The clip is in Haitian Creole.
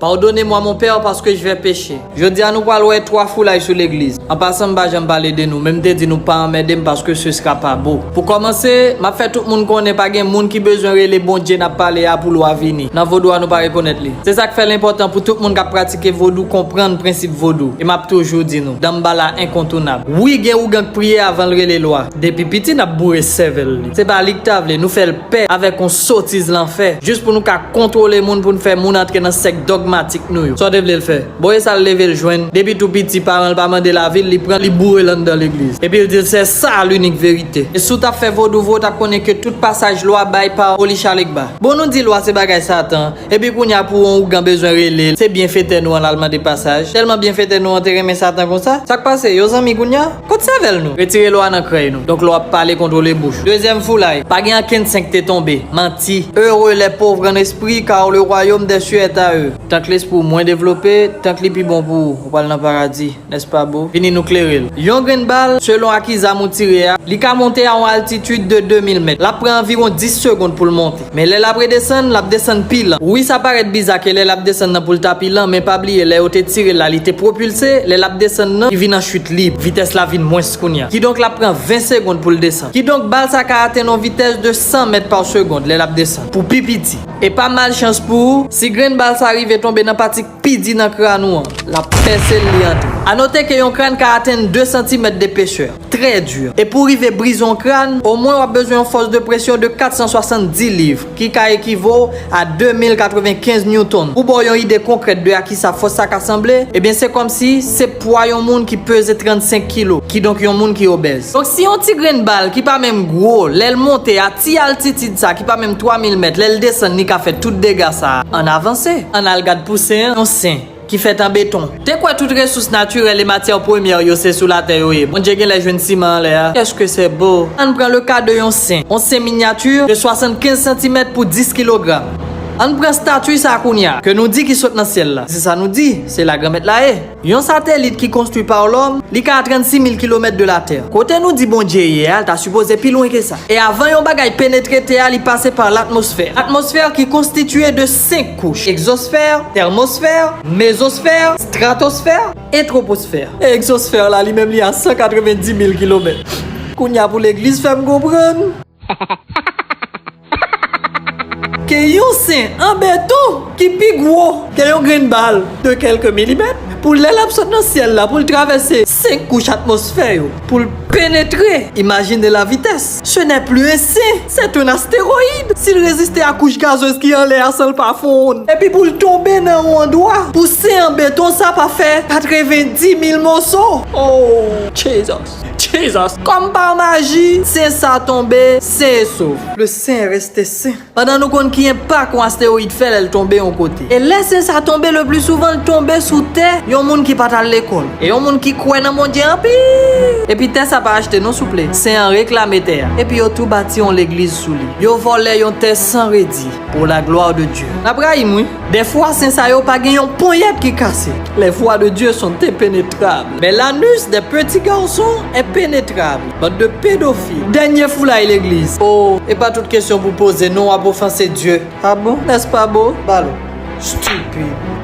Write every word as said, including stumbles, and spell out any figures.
Pardonnez-moi, mon père, parce que je vais pécher. Jodi a nou pral wè twa foulay sou legliz. An pasan, m pa janm pale de nou, men m te di nou pa anmède m paske ce sera pas beau. Pou kòmanse, m ap fè tout moun konnen pa gen moun ki bezwen rele Bondye n ap pale a pou lwa vini. Nan vodou a nou pa rekonèt li. Se sa k fè l enpòtan pou tout moun k ap pratike vodou konprann prensip vodou. E m ap toujou di nou, Danmbala enkontounab. Wi, gen ougan k priye avan l rele lwa. Depi piti n ap boure sèvèl li. Se pa li k ta vle, nou fè l pè avèk yon sotiz lanfè, jis pou nou ka kontwole moun, pou n fè moun antre nan sèk dògmatik nou yo. Sa w te vle l fè? Bon, e sa l leve l jwenn. Depi tou piti, paran l pa mande l avi l, li pran, li boure l anndan legliz. Epi l di l, c'est ça l'unique vérité. E si w t ap fè vodou vre, w t ap konnen ke tout pasaj lwa bay pa Olisha Legba. Bon, nou di lwa se bagay Satan, epi kounye a pou yon ougan bezwen rele l, se byenfetè nou an l al mande pasaj. Tèlman byenfetè nou an te renmen Satan konsa. Sa k pase? Yo zanmi kounye a? Kot sèvèl nou? Retire lwa nan krèy nou. Donk lwa ap pale kontwole bouch. Dezyèm foulay, pa gen ankenn sen k te tonbe. Manti. Heureux les pauvres en esprit, car le royaume des cieux est à eux. Tank lespri w mwen devlope, tank li pi bon pou ou. Ou pral nan paradi, nèspa bo? Vini nou klere l. Yon grenn bal, selon a ki zam ou tire a, li ka monte a yon altitid de de mil mèt. L ap pran anviwon dis segonn pou l monte. Men lè l ap redesann, l ap desann pi lan. Wi, sa parèt biza ke lè l ap desann nan pou l ta pi lan, men pa bliye, lè yo te tire l la, li te pwopilse, lè l ap desann nan, li vin an chit lib. Vitès la vin mwens kounye a. Kidonk, l ap pran ven segonn pou l desann. Kidonk, bal sa ka atenn yon vitès de san mèt pa segonn lè l ap desann, pou pi piti. E pa malchans pou ou, si grenn bal sa rive tonbe nan pati k pi di nan kràn ou an, l ap pèse l, li antre. A note ke yon kràn ka atenn de santimèt depesè. Trè di. E pou rive brize yon kràn, omwen w ap bezwen yon fòs de presyon de kat san swasanndis liv, ki ka ekivo a de mil katrevenkenz newton. Pou ba w yon ide konkrèt de a kisa fòs sa ka sanble, ebyen se kòmsi se pwa yon moun ki peze trannsenk kilo, kidonk yon moun ki obèz. Donk si yon ti grenn bal ki pa menm gwo, lè l monte a ti altitid sa ki pa menm twa mil mèt, lè l desann li ka fè tout dega sa a, ann avanse. Ann al gad pou sen an, yon sen ki fèt an beton. Te kwè tout resous natirèl e matyè premyè yo se sou latè yo ye. Bondye genlè jwenn siman anlè a. Qu'est-ce que c'est beau! Ann pran le ka de yon sen. Yon sen minyati de swasannkenz santimèt pou dis kilogram. Ann pran stati sa kounye a, ke nou di ki sot nan syèl la. Se sa nou di, se la Granmèt la ye. Yon satelit ki konstwi pa lòm, li ka a trannsis mil kilomèt de latè. Kote nou di Bondye ye a, l ta sipoze pi lwen ke sa. E avan yon bagay penetre tè a, li pase pa latmosfè. Atmosfè ki konstitye de senk kouch: egzosfè, tèmosfè, mezosfè, stratosfè, e twoposfè. E egzosfè la, li menm, li a san katrevenndis mil kilomèt. Kounye a pou legliz fè m konprann ke yon sen an beton ki pi gwo ke yon grenn bal de kèlke milimèt, pou lè l ap sot nan syèl la, pou l travèse senk kouch atmosfè yo, pou l penetre. Imajine la vitès. Ce n'est plus un sen, c'est un astéroïde. Si l reziste a kouch gazez ki anlè a san l pa fonn, epi pou l tonbe nan yon andwa, pou sen an beton sa pa fè katrevenndis mil moso. Oh, Jesus. Jesus. Kòm pa maji, sen sa tonbe, sen e sof. Le sen reste sen. Pandan nou konn ki enpak yon astewoyid fè lè l tonbe yon kote. E lè sen sa tonbe, le pli souvan l tonbe sou tè yon moun ki pa t al lekòl. E yon moun ki kwè nan Bondye anpil. Epi tè sa pa achte non souple. Sen an reklame tè a. Epi yo tou bati yon legliz sou li. Yo vòlè yon tè san redi. Pour la gloire de Dieu. N ap rayi m wi. Dèfwa sen sa yo pa gen yon ponyèt ki kase. Les voies de Dieu sont impénétrables, mais l'anus des petits garçons est pénétrable. Bande de pédophiles. Dènye foulay legliz. Oh, e pa tout kesyon pou poze non, w ap ofanse Dye. Ah bon? N'est-ce pas beau? Balo. Stupid.